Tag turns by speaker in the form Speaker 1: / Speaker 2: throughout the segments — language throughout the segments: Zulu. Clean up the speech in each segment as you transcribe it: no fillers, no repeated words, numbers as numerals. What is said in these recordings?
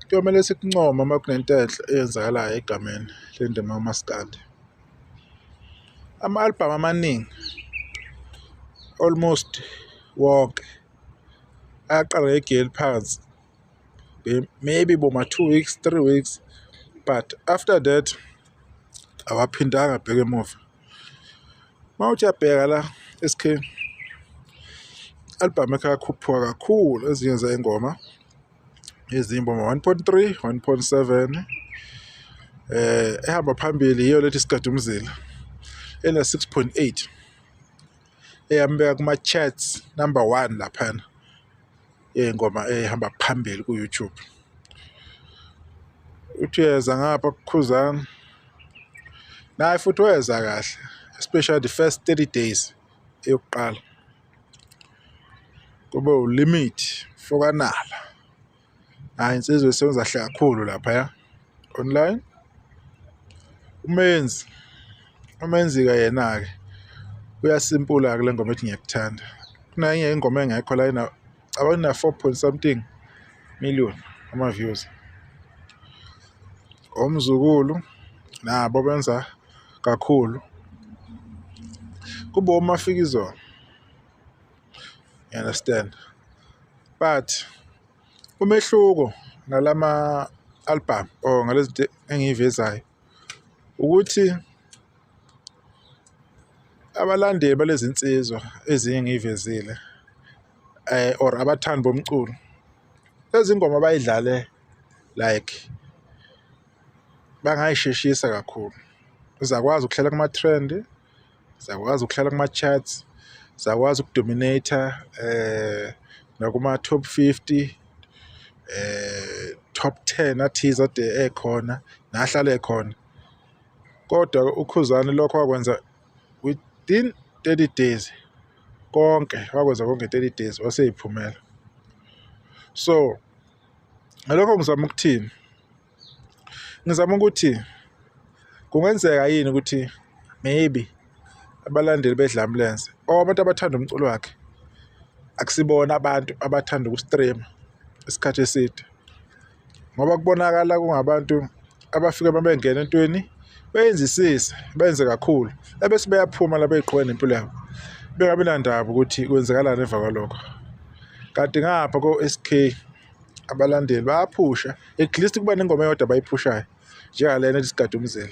Speaker 1: Kuyomele sikuncome uma kunento enhle eyenzakalayo egameni lendima kamaskandi. Ama-album amaningi almost wonke ayaqala ngegiya eliphansi, maybe boma-2 weeks, 3 weeks, but after that awaphindanga abheke emuva. Uma uthi uyabheka la, SK album yakhe yakhuphuka kakhulu, ezinye zey'ngoma ezimbo 1.3, 1.7. Ehamba phambili yiyo lethi Sigada Umzila ena 6.8, eyambeka kuma-charts number 1 laphana yey'ngoma ehamba phambili ku-YouTube. Uthi uyeza ngapha kuKhuzani, naye futhi weza kahle, especially the first 30 days eyokuqala. Kube uLimit Fokanala, hhayi, insizwa esebenza kahle kakhulu laphaya online. UMenzi-ke yena-ke uyasimpula-ke kule ngoma ethi Ngiyakuthanda. Kunenye ingoma engekho la ina cabanga ina 4 point something million ama-views. Omzukulu nabo benza kakhulu. Kube oMafikizolo, you understand? But umehluko ngalama album or ngalezi zinto engiyivezayo ukuthi abalandeli balezi nsizwa ezinye engiyivezile or abathandi bomculo, lezi ngoma bayidlale like bangayisheshisa kakhulu. Uzakwazi ukuhlala kuma-trend, zakwazi ukuhlala kuma-charts, zakwazi ukudominate nakuma-top 50, top 10 athize ade ekhona nahlale ekhona. Kodwa uKhuzani lokho wakwenza within 30 days, konke wakwenza konke 30 days waseyiphumela. So ngalokho ngizama ukuthini? Ngizama ukuthi kungenzeka yini ukuthi maybe abalandeli beDlamlenze or abantu abathanda umculo wakhe akusibona abantu abathanda uku-stream isikhathi eside, ngoba kubonakala kungabantu abafike uma bengena entweni beyenzisise, benze kakhulu, ebese beyaphuma la beyiqhubeka nempilo yabo, bengabi nandaba ukuthi kwenzakalani emva kwalokho. Kanti ngapha ko-SK abalandeli bayaphusha, at least kuba nengoma eyodwa abayiphushayo njengalena ethi Sigada Umzila.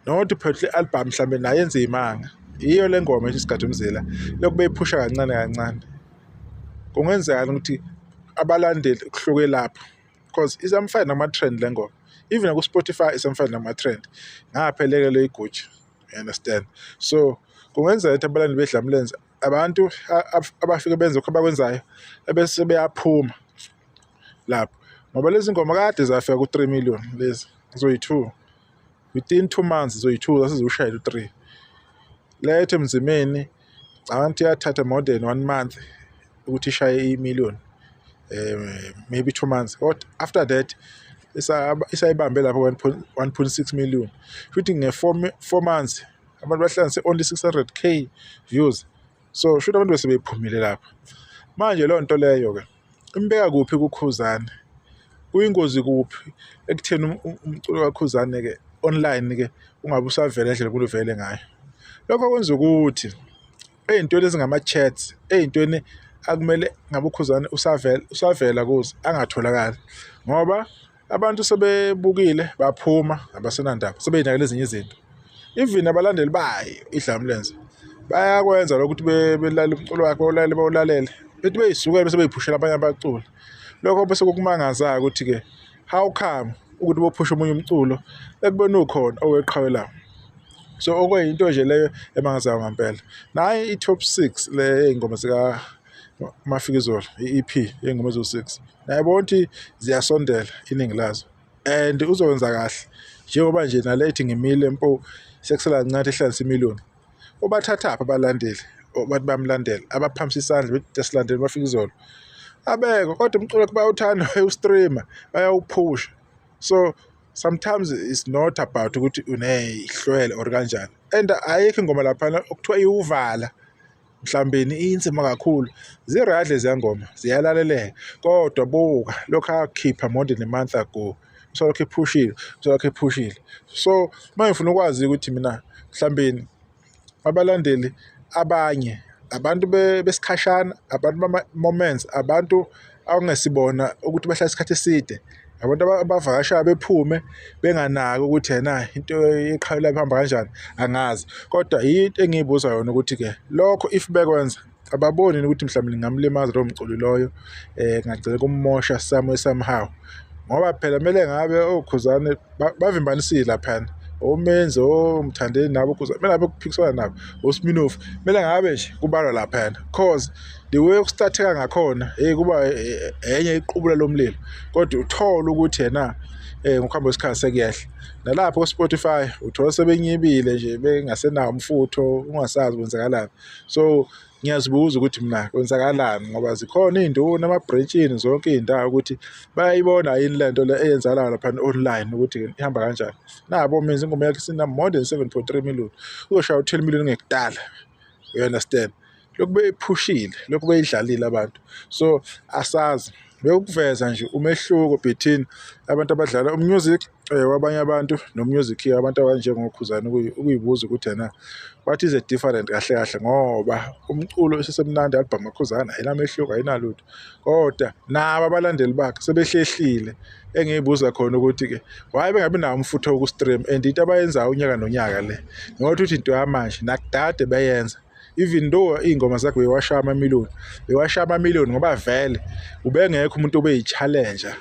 Speaker 1: Not phela i-album mhlambe nayo yenze imanga, iyo le ngoma ethi Sigada Umzila lokhu beyiphusha kancane kancane. Kungenzeka ukuthi abalandeli kuhluke lapho because isamfana nama-trend le ngoma, even naku-Spotify isamfana nama-trend, ngapha elekelwe iGucci, you understand? So kungenzeka ukuthi abalandeli beDlamlenze abantu abafike benze lokhu abakwenzayo ebese beyaphuma lapho, ngoba lezi ngoma kade zafika ku-3 million lezi zoyi-2 within 2 months, zoyi-2 zase ziwushayela u-3. Lethe Emzimeni cabanga ukuthi yathatha more than one month ukuthi ishaye i-million, maybe 2 months, kodwa after that isayibambe lapho 1.6 million. Futhi nge-4 months abantu bahlanganise only 600K views, so shuthi abantu bese bephumile lapho. Manje leyo nto leyo-ke imbeka kuphi kuKhuzani? Kuyingozi kuphi ekutheni umculo kaKhuzani-ke online-ke ungabe usavela ngendlela okumele uvele ngayo? Lokho kwenza ukuthi ey'ntweni ezingama-chats, ey'ntweni akumele ngabe uKhuzani usavela kuzo, angatholakali, ngoba abantu sebebukile baphuma, abasenandaba, sebey'nakela ezinye izinto. Even abalandeli bayo iDlamlenze bayakwenza lokho ukuthi belalele umculo wakhe, bawulalele bawulalele, bethi bey'sukela bese bey'phushela abanye abaculi. Lokho bese kukumangaza-ke ukuthi-ke how come ukuthi bophusha omunye umculo ekubeni ukhona oweqhawe labo. So okuyinto nje leyo emangazayo ngampela. Nayi i-top 6 le yey'ngoma zika Mafikizolo, i-EP yey'ngoma eziwu-6, nayibona ukuthi ziyasondela iningi lazo and uzokwenza kahle, njengoba nje nale ethi Ngimile Mpo sekusela kancane ihlanganise imiliyoni. Ubathathaphi abalandeli bathi bayamlandela abaphakamisa isandla bethi asilandele Mafikizolo? Abekho, kodwa umculo wakhe bayawuthanda, bayawustream-a, bayawuphusha. So sometimes it's not about ukuthi uney'hlwele or kanjani, and ayikho ingoma laphana okuthiwa iwuvala. Mhlawumbeni inzima kakhulu. Zi-right leziya ngoma, ziyalaleleka, kodwa buka lokhu akukhipha more than a month ago, usalokhu ephushile, usalokhu ephushile. So uma ngifuna ukwazi ukuthi mina mhlawumbeni abalandeli abanye abantu besikhashana, abantu bama-moments, abantu okungesibona ukuthi bahlale isikhathi eside, abantu abavakashayo bephume benganaki ukuthi ena into iqhawe labo ihamba kanjani, angazi. Kodwa into engiyibuza yona ukuthi-ke lokho if bekwenza ababoni yini ukuthi mhlawumbe lingamlimaza lowo mculi loyo, kungagcina kummosha somewhere somehow, ngoba phela kumele ngabe oKhuzani bavimbanisile laphayana, oMenzi, oMthandeni nabo oKhuzani, kumele ngabe kuphikiswana nabo, oSminofu, kumele ngabe nje kubalwa laphayana, cause the way oku-start-eka ngakhona, hheyi kuba enye iqubula lomlilo, kodwa uthole ukuthi ena ngokuhamba kwesikhathi sekuyehla. Nalapho ku-Spotify uthola sebenyibile nje bengasenawo umfutho, ungasazi kwenzakalani. So ngiyazibuza ukuthi mina kwenzakalani, ngoba zikhona iy'nduna ema-branch-ini zonke iy'ndawo ukuthi bayayibona yini le nto le eyenzakalayo laphana online ukuthi ihamba kanjani. Nabo Menzi ingoma yakhe isina more than 7.3 million, uzoshaya u-10 million ngekudala, you understand? Lokhu beyiphushile, lokhu beyidlalile abantu, so asazi. Bekukuveza nje umehluko between abantu abadlala u-music wabanye abantu no-music abantu abanjengoKhuzani, ukuyibuza ukuthi ena what is the different kahle kahle, ngoba umculo usesemnandi, i-album kaKhuzani ayinamehluko, ayinalutho, kodwa nabo abalandeli bakhe sebehlehlile. Engiyibuza khona ukuthi-ke why bengabi nawo umfutho woku-stream, and into abayenzayo unyaka nonyaka le, not ukuthi into yamanje, nakudade beyenza, even though iy'ngoma zakhe bewashaya amamiliyoni, bewashaya amamiliyoni ngoba vele ubengekho umuntu obeyi-challenger,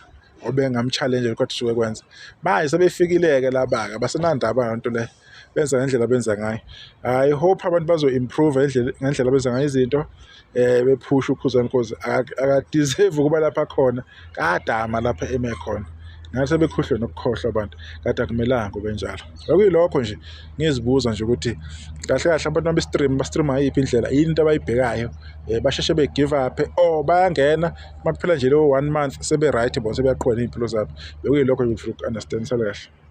Speaker 1: obengamu-challenge kodwa usuke kwenza. Manje sebefikile-ke laba-ke abasenandaba nalento le, benza ngendlela abenza ngayo. I hope abantu bazo-improve ngendlela abenza ngayo izinto, bephushe uKhuzani cause aka-deserve ukuba lapha akhona, kadama lapha eme khona. Ngathi sebekhohlwe nokukhohlwa abantu, kade akumelanga kube njalo. Bekuyilokho nje ngizibuza nje ukuthi kahle kahle abantu uma be-stream ba-stream-a ngayiphi indlela, yini into abayibhekayo, basheshe be-give up or bayangena uma kuphela nje leyo one month sebe-right bona sebeyaqhubeka ney'mpilo zabo. Bekuyilokho nje ngifuna uku-understand-isela kahle.